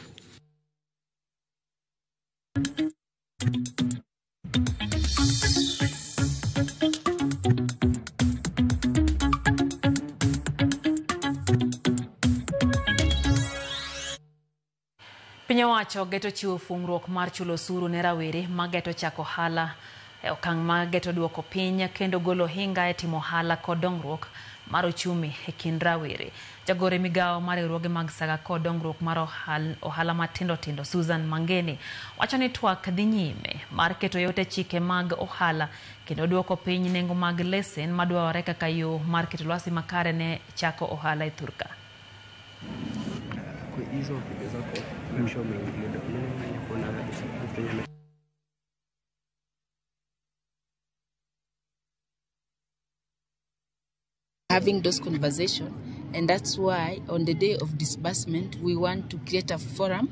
Speaker 1: Piny owacho geto chiwo fungruok mar chulo osuru ne rawere mageto chako ohala e okang' ma geto duoko piny kendo golo ohinga e timo ohala kod dongruok mar ochumi e kind rawere. Jagore migawo mar riwruoge mag saga kod dongruok mar ohala matindo tindo Susan Mangeni wacho ni twak dhi nyime mar keto yot e chike mag ohala kendo duoko piny nengo mag lesen madwarore kaka yo mar keto lwasi makare ne chako ohala e thurka.
Speaker 11: Having those conversations, and that's why on the day of disbursement we want to create a forum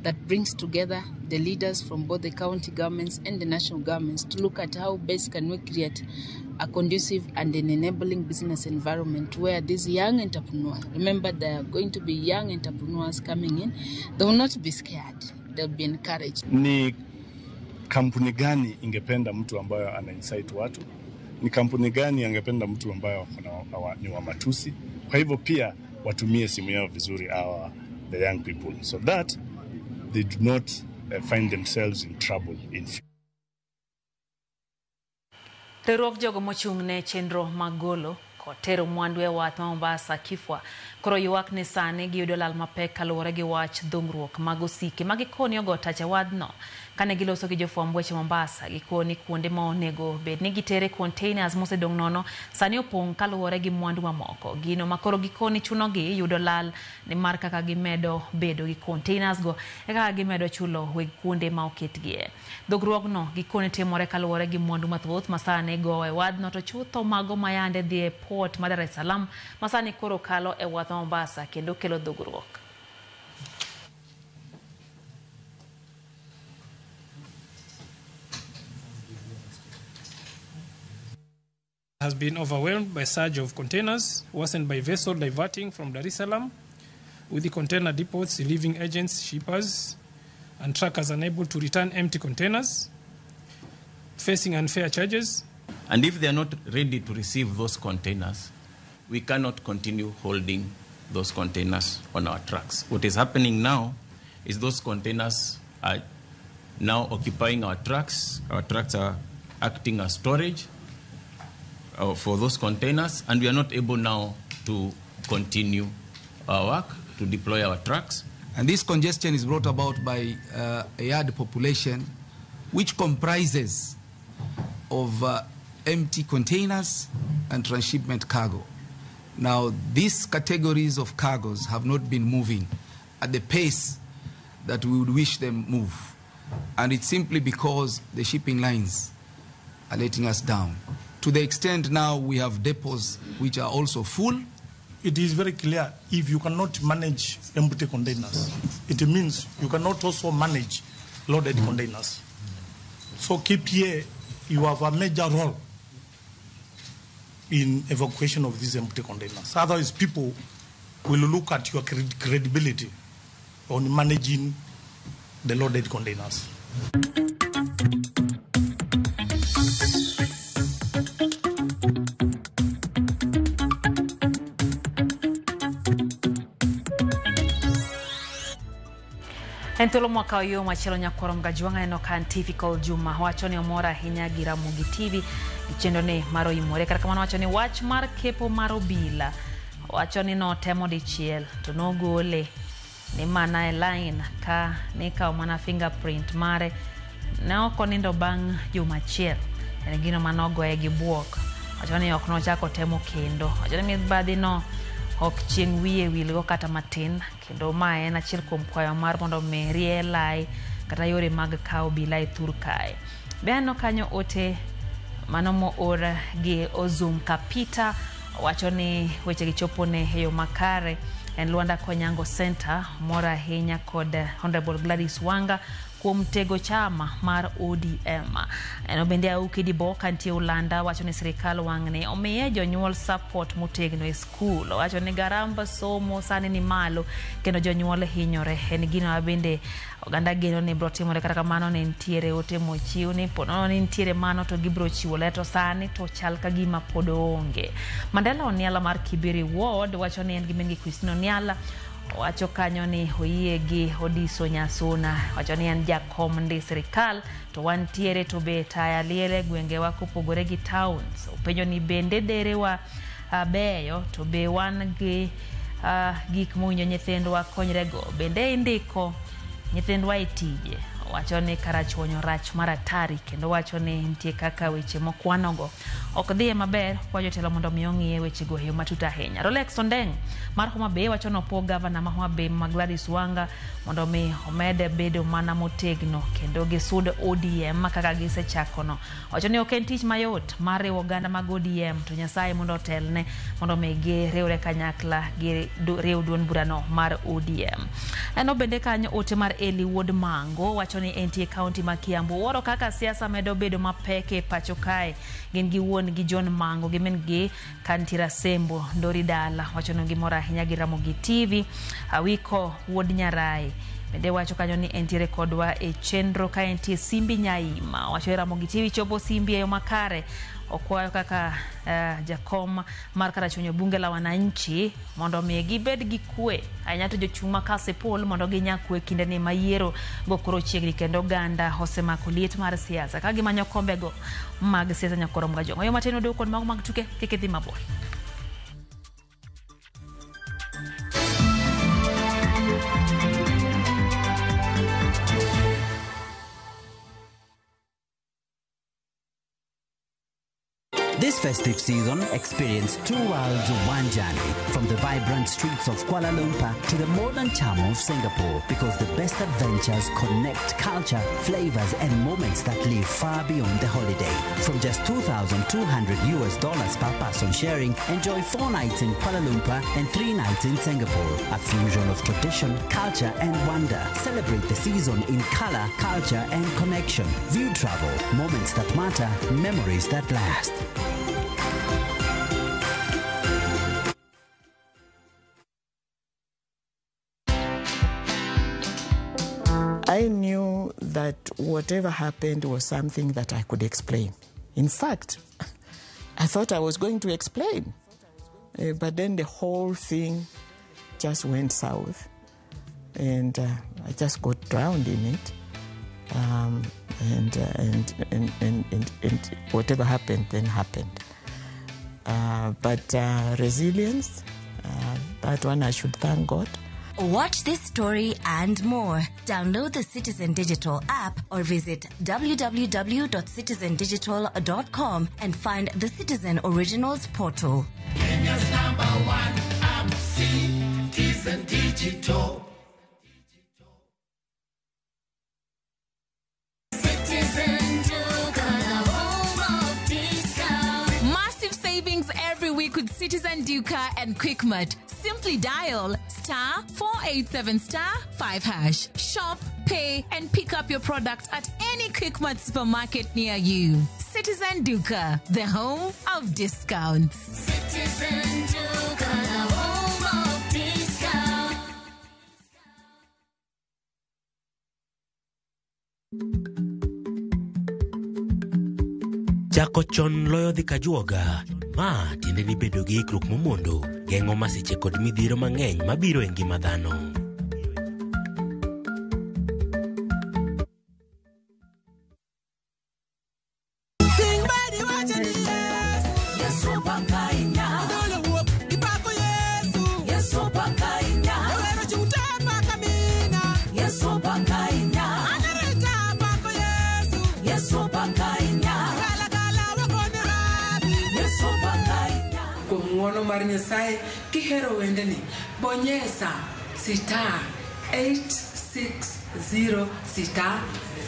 Speaker 11: that brings together the leaders from both the county governments and the national governments to look at how best can we create a conducive and an enabling business environment where these young entrepreneurs, remember there are going to be young entrepreneurs coming in, they will not be scared, they'll be encouraged.
Speaker 12: Ni kampuni gani ingependa mtu ambayo ana insight watu? Ni kampuni gani angependa mtu ambaye ni wa matusi? Kwa hivyo pia watumie simu yao vizuri, our the young people, so that they do not find themselves in trouble in future.
Speaker 1: Riwruok jogo mochung' ne chenro mag golo kod tero mwandu e wath ma Mombasa Kifwa koro ywak ni sani giyudo lal mapek kaluwore gi wach dhungruok mag osike ma gikoni ogo tach e wadhno. Kane giloso gi jofwamb weche Mombasa, gikoni kuonde ma onego bed ni gitere containers mosedong' nono sani opong' kaluwore gi mwandu mamoko. Gino ma koro gikoni chunogi yudo lal nimar kaka gimedo bedo gi containers go e kaka gimedo chulo weg kuonde ma oketgie. Dhogruogno gikoni timore kaluwore gi mwandu mathoth ma sani gowo e wadhno to chutho mago ma yande dhi e port ma Dar es Salaam ma sani koro kalo e wath ma Mombasa kendo kelo dhogruok.
Speaker 13: Has been overwhelmed by surge of containers, worsened by vessel diverting from Dar es Salaam, with the container depots leaving agents, shippers, and truckers unable to return empty containers, facing unfair charges.
Speaker 25: And if they are not ready to receive those containers, we cannot continue holding those containers on our trucks. What is happening now is those containers are now occupying our trucks. Our trucks are acting as storage for those containers, and we are not able now to continue our work, to deploy our trucks.
Speaker 26: And this congestion is brought about by a yard population which comprises of empty containers and transshipment cargo. Now, these categories of cargoes have not been moving at the pace that we would wish them move. And it's simply because the shipping lines are letting us down. To the extent now we have depots which are also full.
Speaker 27: It is very clear, if you cannot manage empty containers, it means you cannot also manage loaded containers. So KPA, you have a major role in evacuation of these empty containers. Otherwise, people will look at your credibility on managing the loaded containers.
Speaker 1: En thuolo mwakawo yo machielo nyakwaro Mgajwang' aneno ka Antifical Juma wacho ni omor ahinya gi Ramogi TV gi chenro ni mar oimore. Kata kamano wacho ni wach mar kepo mar obila wacho ni notemo dichiel to nogole ni mana e line ka nikawo mana fingerprint mare ne ok onindo bang' juma achiel. En gino manogoye gi buok. Wacho ni ok nochako temo kendo. Wacho ni mibadhi no ok chieng' wiye wilgo kata matin kendo ma en achiel kuom kwayo mar mondo mi rie lai kata yore mag kawo obila e thur kae. Be aneno kanyo ote mano moor gi Ozum Kapita wacho ni wechegi chopone e yo makare. En Luanda Konyango Center mor ahinya kod Honorable Gladys Wanga kuom tego chama mar ODM. Eno bende Auki Dibo kantie Ulanda wacho ni sirikal wang'ni omiye jonyuol support motegno e skul. Wacho ni garamba somo sani ni malo kendo jonyuol hinyore. En gino ma bende oganda geno ni biro timore, kata kamano ne nitiere ote mochiw ni po nono ni nitiere mano to gibiro chiwo ler to sani to chal ka gima pod onge. Mandela Oniala mar Kibiri Ward wacho ni en gi min gi Christine Oniala wacho kanyo ni oyie gi Odiso Nyasuna, wacho ni en jakom ndi sirikal to wantiere to be taya liel e gwengewa kopogore gi towns. Openjo ni bende derewa beyo to be wan gi gik mowinjo nyithindwa konyrego, bende indiko nyithindwa e tije. Wacho ni karachuonyo rach mar atari kendo wacho ni nitie kaka weche mokwanogo ok dhiye maber, kwa jotelo mondo mi ong'iye wechego e yo matut ahinya. Rolex Ondeng mar Homa Bay wacho ni opuo gavana ma Homa Bay ma Gladys Wanga mondo mi omed bedo mana motegno kendo gisud ODM kaka gisechakono. Wacho ni ok en tich mayot mar riwo oganda mag ODM to Nyasaye mondo otelne mondo mi giriwre kanyakla gi riw duond burano mar ODM. Eno bende kanyo ote mar Eli Wuod Mango wacho ni entie kaunti ma Kiambu wuoro kaka siasa medo bedo mapek e pacho kae. Gin gi wuon gi John Mango gi min gi kantiere Asembo Ndori Dala wacho ni gimor ahinya gi Ramogi TV. Awiko Wuod Nyarai bende wacho kanyo ni entiere kodwa e chenro ka entie Simbi Nyaima wacho ni Ramogi TV chopo Simbi e yo makare. Okwayo kaka jakom mar karachuonyo bunge la wananchi mondo mi gibed gi kwe ahinya to jochung' ma Kasipul mondo ginya kwe kinde ni ma yiero go koro chiegni kendo oganda osemako liet mar siasa ka gimanyo kombego mag siasa nyakoro Mgajwang'. Oyo matin odok kod mago mag tuke kik idhi mabor.
Speaker 15: This festive season, experience two worlds, one journey. From the vibrant streets of Kuala Lumpur to the modern charm of Singapore, because the best adventures connect culture, flavors, and moments that live far beyond the holiday. From just $2,200 US per person sharing, enjoy 4 nights in Kuala Lumpur and 3 nights in Singapore. A fusion of tradition, culture, and wonder. Celebrate the season in color, culture, and connection. View travel, moments that matter, memories that last.
Speaker 16: I knew that whatever happened was something that I could explain. In fact, I thought I was going to explain. But then the whole thing just went south, and I just got drowned in it. And whatever happened, then happened. But resilience, that one I should thank God.
Speaker 17: Watch this story and more. Download the Citizen Digital app or visit www.citizendigital.com and find the Citizen Originals portal.
Speaker 18: Kenya's number one app, Citizen Digital.
Speaker 19: Citizen Duka, the home of discount.
Speaker 20: Massive savings every week with Citizen Duka and Quickmart. Simply dial *487*5#. Shop, pay, and pick up your products at any Quickmart supermarket near you. Citizen Duka, the home of discounts.
Speaker 19: Citizen Duka, the home of discount.
Speaker 3: Chako chon loyo dhi kajuoga. Ma tiende ni bedo gi ikruok momondo geng'o masiche kod midhiero mang'eny mabiro e ngima dhano.
Speaker 4: Kuom ng'uono mar Nyasaye kihero wendeni, bonyesa star 860 star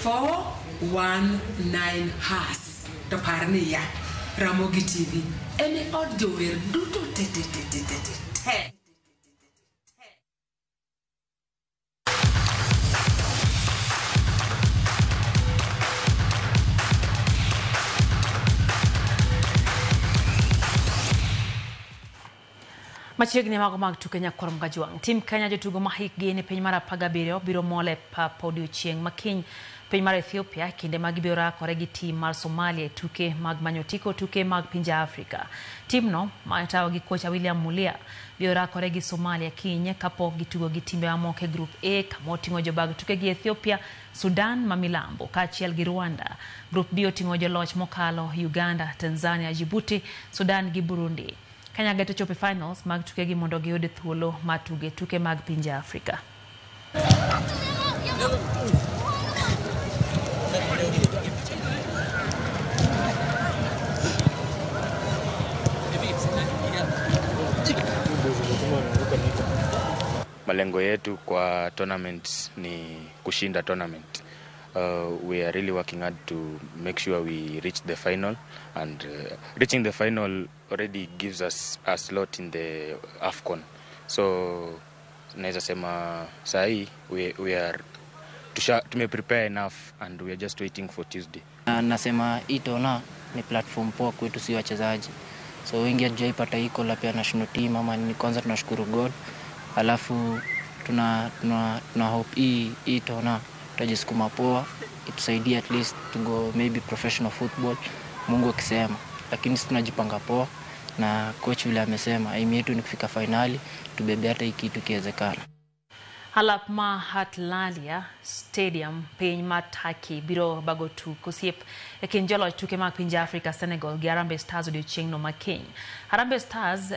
Speaker 4: 419 hash. To par niya, Ramogi TV en e od jower duto te te te te te te te.
Speaker 1: Machiegni mago mag tuke nyakwar Mgajwang'. Tim Kenya jotugo ma hikgi ni piny mar 17 biro mol e pap odiochieng' makiny piny mar Ethiopia kinde ma gibiro rakore gi tim mar Somalia e tuke mag manyo otiko tuke mag pinje Afrika. Timno ma itayo gi kocha William Mulia biro rakore gi Somalia kiny kapok gitugo gi timbe mamoko e grup A kama oting'o jobag tuke gi Ethiopia, Sudan ma milambo kaachiel gi Rwanda. Grup B oting'o joloch mokalo Uganda, Tanzania, Djibouti, Sudan gi Burundi. Kenya geto chopo e finals mag tukegi mondo giyud thuolo mar tuge tuke mag pinje Afrika.
Speaker 6: Malengo yetu kwa tournament ni kushinda tournament. We are really working hard to make sure we reach the final, and reaching the final already gives us a slot in the AFCON. So naweza sema sahi we are tume prepare enough and we are just waiting for Tuesday.
Speaker 7: Nasema hii tona ni platform poa kwetu si wachezaji. So wengi hatujaipata hii call up ya national team ama ni kwanza tunashukuru God. Alafu tuna hope hii tona tutajisukuma poa, itusaidie at least to go maybe professional football, Mungu akisema. Lakini sisi tunajipanga poa na coach vile amesema aim yetu ni kufika finali, tubebe hata hii kitu kiwezekana.
Speaker 1: Alap ma Hatlalia Stadium piny mar Turkey biro bago tuk osiep e kind joloch tuke mag pinje Afrika Senegal gi Harambee Stars odiochieng'no ma kiny. Harambee Stars